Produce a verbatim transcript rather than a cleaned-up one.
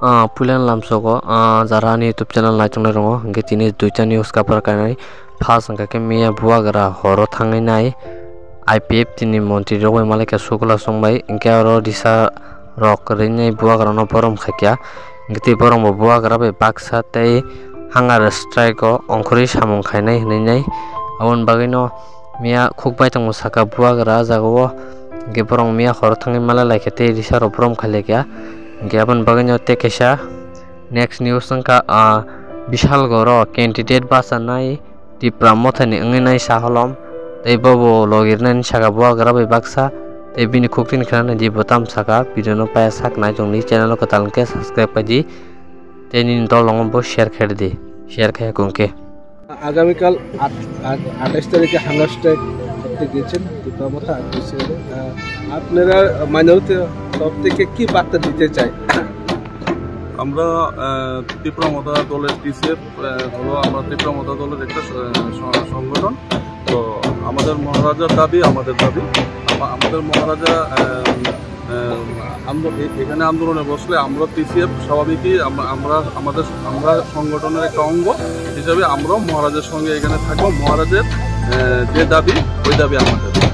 Ah, puilan lamsogo, ah, jara ani YouTube channel naitongnai rongo, hingke tini duita news kapar kanai. First hingka khe miya buagra horo thangwi nai I P F T ni montri rok bai malai kha sukla songbai, hingke aro risa rok rinai buagra no borom khaikya, hingke tei borom bo buagra bai baksa tei hunger strike o ongkhorwi samung khainai hinwi nai. Aboni bagwi no miya khuk bai tongo saka buagra ah jaga o, hingke borok miya horo thangwi malai laikha tei risa rok borom khai laikha, hingke aboni bagwi no tei kaisa next news wngkha, ah, Bishalgoro candidate bachanai Tipra Mothani wngwi nai Saholom, tei bobo logirnani saka buagra bai baksa, tei bini khuktini khwnani di bo tam saka, video no paya sak nai chongni channel o kwtal hwnkhe subscribe khai di, tei nini dolongo bo share khai di, share khai kung khe. আগামীকাল আট আট আঠাশ তারিখে hunger strike করতে গিয়েছেন ত্রিপুরা মথা আরটিসি। আপনারা মাইনরিটি তরফ থেকে কি বার্তা দিতে চাই? আমরা আহ, ত্রিপুরা মথা দলের টিসিএফ হলো আমরা ত্রিপুরা মথা দলের একটা স- স- সংগঠন। তো আমাদের মহারাজার দাবি আমাদের দাবি। আমা- আমাদের মহারাজা আহ, আহ, আন্দো- এ- এখানে আন্দোলনে বসলে আমরা টিসিএফ স্বাভাবিকই আমরা আমরা- আমাদের আমরা সংগঠনের একটা অঙ্গ হিসাবে আমরাও মহারাজের সঙ্গে এখানে থাকবো। মহারাজের আহ, যে দাবি, ওই দাবি আমাদের।